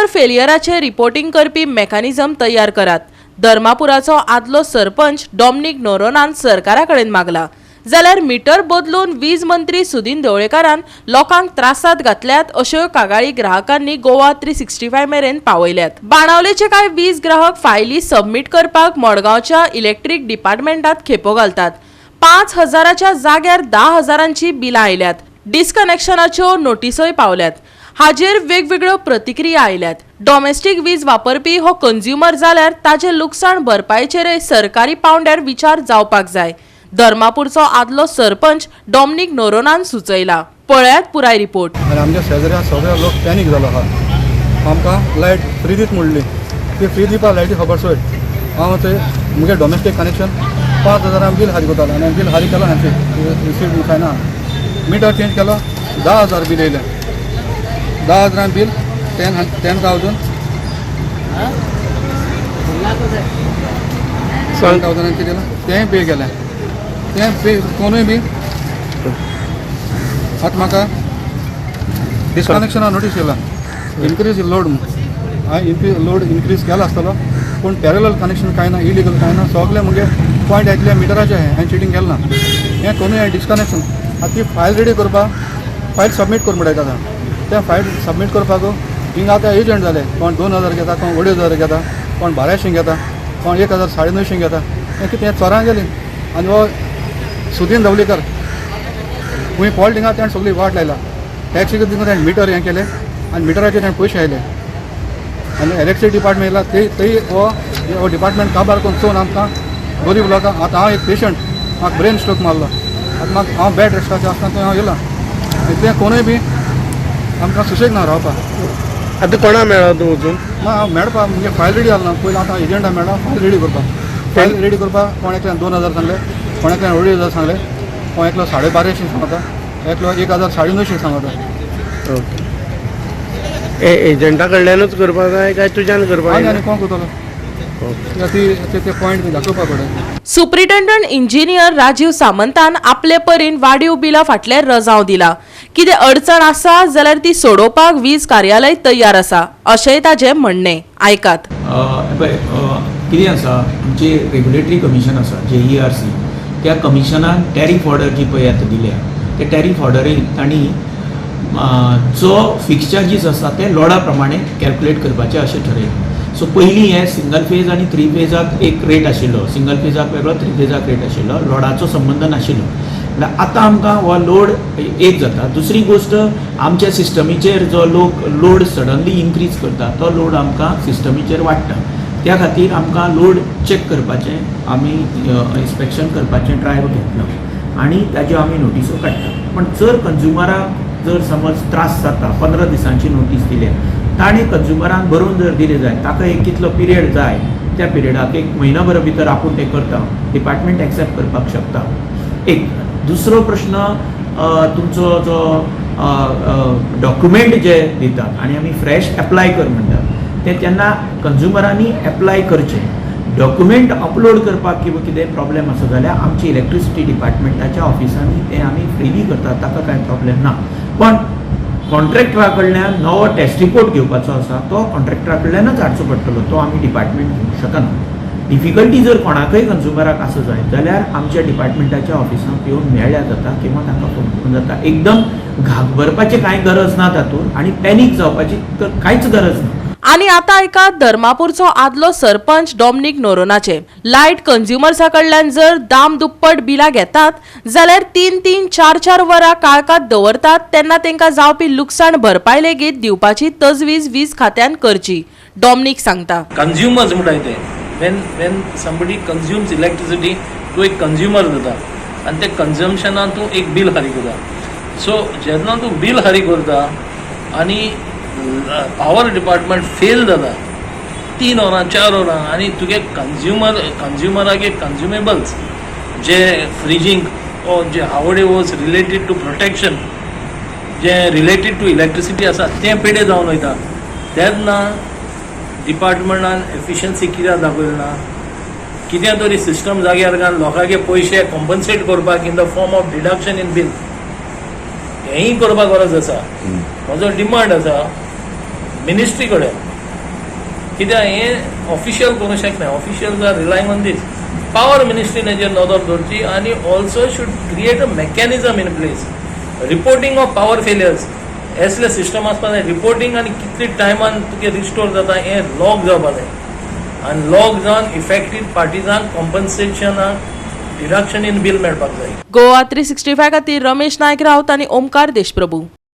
Power फेलियराचे reporting करपी mechanism तयार करात, धर्मापुराचो आदलो सरपंच डॉमनिक नोरोनान सरकारा कडेन मागला. जाल्यार मीटर बदलून वीज मंत्री सुदिन ढवळेकारान लोकांक त्रासात घातल्यात अश्यो कागाळी ग्राहकांनी गोवा 365 मेरेन पावयल्यात. बाणावलेचे कांय वीज ग्राहक फायली सबमीट करपाक मडगांवच्या इलेक्ट्रीक डिपार्टमेंटात खेपो घालतात. 5,000च्या जाग्यार 10,000ची बिलां आयल्यात. डिस्कनेक्शनाच्यो नोटीसोय पावल्यात. हाजेर वेगवेगळ्यो प्रतिक्रिया आयल्यात. डॉमेस्टीक वीज वापरपी हो कंझ्युमर जाल्यार ताजें लुकसाण भरपायेचेरय सरकारी पावंड्यार विचार जावपाक जाय, धर्मापूरचो आदलो सरपंच डॉमनिक नोरोनान सुचयला. पळयात पुराय रिपोर्ट. आनी आमच्या शेजऱ्या सगळे लोक पॅनीक जालो आहा. आमकां लायट फ्री दीत म्हणली, ती फ्री दिवपा लायटी खबर सोड. हांव थंय मुगे डॉमेस्टीक कनेक्शन 5,000 बील फारीक करतालो आनी बील फारीक केलो हांचे रिसीट कांय ना. मिटर चेंज केलो, 10,000 बील येयलें. 10,000 बील 10,000, 10,000 कितें केलां तेंय पे केलें, तें पे कोणूय बी आतां म्हाका डिस्कनेक्शना नोटीस येयला, इनक्रीज लोड. हांवें इनक्रीज लोड इनक्रीज केला आसतलो, पूण पॅरलल कनेक्शन कांय ना, इलिगल कांय ना. सगळें मुगे पॉयंट येतले मिटराचे. हांवें चिटींग केलें ना. हें करून हें डिस्कनेक्शन. आतां ती फायल रेडी करपाक, फायल सबमीट कर म्हणटा आतां. तें फायल सबमीट करपाक हिंगा आतां एजंट जाले. कोण 2,000 घेता, कोण 2,500 घेता, कोण 1,200 घेता, कोण 1,000 950 घेता. हें कितें? चोरां गेलीं. आनी हो सुदीन धवलीकर खंय फॉल्ट हिंगा तेणें सगळी वाट लायला. टॅक्सी दिवन तेणें मिटर हें केलें आनी मिटराचेर तेणें पयशे आयले. आनी इलेक्ट्रिसिटी डिपार्टमेंट येयला ते थंय हो हो डिपार्टमेंट काबार करून चोवन आमकां गरीब लोकांक. आतां हांव एक पेशंट, म्हाका ब्रेन स्ट्रोक मारलो. आतां म्हाका हांव बेड रेस्टाचेर आसतना थंय हांव येयला. तें कोणूय बी आमकां सुशेग ना रावपाक. आतां कोणा मेळ्ळो तूं वचून? ना, हांव मेळपा म्हणजे फायल रेडी जाल ना. पयलीं आतां एजंटा मेळ्ळा फायल रेडी करपाक. फायल रेडी करपाक कोण एकल्यान 2,000 सांगले, कोण एकल्यान 2,500 सांगले, कोण एकलो 2,250 सांगता, एकलो 1,000 950 सांगता. ओके, एजंटा कडल्यानूच करपाक जाय काय तुज्यान करपाक आनी जाय? आनी कोण करतलो? ती ते पॉयंट दाखोवपा पडटा. सुप्रिटेंडंट इंजिनियर राजीव सामंतान आपले परीन वाडीव बिला फाटले रजांव दिला. कितें अडचण आसा जाल्यार ती सोडोवपाक वीज कार्यालय तयार आसा, अशेंय ताजें म्हणणें. आयकात. पळय, कितें आसा, आमची रेग्युलेटरी कमिशन आसा, जेईआरसी, त्या कमिशनान टॅरीफ ऑर्डर जी पळय आतां दिल्या, त्या टॅरीफ ऑर्डरीन तांणी जो फिक्स चार्जीस आसा ते लोडा प्रमाणे कॅल्कुलेट करपाचे अशें ठरयलें. सो पयलीं हे सिंगल फेज आनी थ्री फेजाक एक रेट आशिल्लो, सिंगल फेजाक वेगळो, थ्री फेजाक रेट आशिल्लो, लोडाचो संबंद नाशिल्लो. म्हणल्यार आतां आमकां हो लोड एक जाता. दुसरी गोश्ट, आमच्या सिस्टमीचेर जो लोक लोड सडनली इनक्रीज करता, तो लोड आमकां सिस्टमीचेर वाडटा. त्या खातीर आमकां लोड चॅक करपाचें, आमी इन्स्पेक्शन करपाचें ड्रायव्ह घेतलो आनी ताज्यो आमी नोटिसो काडटा. पण जर कंज्युमराक जर समज त्रास जाता, 15 दिसांची नोटीस दिल्या ताणें कंज्युमरान बरोवन जर दिलें जाय, ताका एक कितलो पिरियड जाय, त्या पिरियडाक एक म्हयनो भरा भितर आपूण तें करता, डिपार्टमेंट एक्सेप्ट करपाक शकता. एक दुसरो प्रश्न, तुमचो जो डॉक्युमेंट जे दितात आनी आमी फ्रेश एप्लाय कर म्हणटात, ते तेन्ना कंज्युमरांनी एप्लाय करचें. डॉक्युमेंट अपलोड करपाक किंवा कितें प्रॉब्लेम आसा जाल्यार आमची इलेक्ट्रिसिटी डिपार्टमेंटाच्या ऑफिसांनी ते आमी फ्रिली करतात, ताका कांय प्रॉब्लेम ना. पण कॉन्ट्रॅक्टरा कडल्यान नवो टेस्ट रिपोर्ट घेवपाचो आसा, तो कॉन्ट्रॅक्टरा कडल्यानच हाडचो पडटलो, तो आमी डिपार्टमेंट घेवंक शकना. डिफिकल्टी जर कोणाकय कंज्युमराक आसा जायत जाल्यार आमच्या डिपार्टमेंटाच्या ऑफिसांत येवन मेळ्ळ्यार जाता किंवा तांकां फोन करून जाता. एकदम घाबरपाची कांय गरज ना तातूंत आनी पॅनीक जावपाची तर कांयच गरज ना. आनी आतां आयकात धर्मापूरचो आदलो सरपंच डॉमनिक नोरोनाचे. लायट कंझ्युमर्सा कडल्यान जर दाम दुप्पट बिलां घेतात जाल्यार तीन तीन चार चार वरां काळखात दवरतात, तेन्ना तांकां जावपी लुकसाण भरपाय लेगीत दिवपाची तजवीज वीज खात्यान करची, डॉमनिक सांगता. कंज्युमर्स म्हणटाय ते, when somebody consumes electricity, तूं एक कंज्युमर जाता आनी ते कंजम्पशनान तूं एक बील फारीक करता. सो जेन्ना तूं बील फारीक करता आनी पावर डिपार्टमेंट फेल जाता 3 वरां, 4 वरां आनी तुगे कंज्युमरागे कंज्युमेबल्स जे फ्रिजींग ओ जे हावडे was related to protection, J related to electricity आसा, तें पेडे जावन वयता, तेन्ना डिपार्टमेंटान एफिशियन्सी कित्याक दाखयली ना? कितें तरी सिस्टम जाग्यार घालून लोकांचे पयशे कॉम्पन्सेट करपाक in the form of deduction in bill, हेंय करपाक गरज आसा. म्हजो डिमांड आसा मिनिस्ट्री कडेन. कित्याक हें ऑफिशियल करूंक शकना. Officials are relying on this. Power मिनिस्ट्रीन हेजेर नदर दवरची आनी also should create a mechanism in place, reporting of power failures. असले सिस्टम आसपा जाय, रिपोर्टिंग आनी कितले टायमान तुगे रिस्टोर जाता हें लॉग जावपा जाय आनी लॉग जावन इफेक्टीव पार्टिजांक कॉम्पन्सेशनाक डिडक्शन इन बील मेळपाक जाय. गोवा 365 खातीर रमेश नायक राऊत आनी ओमकार देशप्रभू.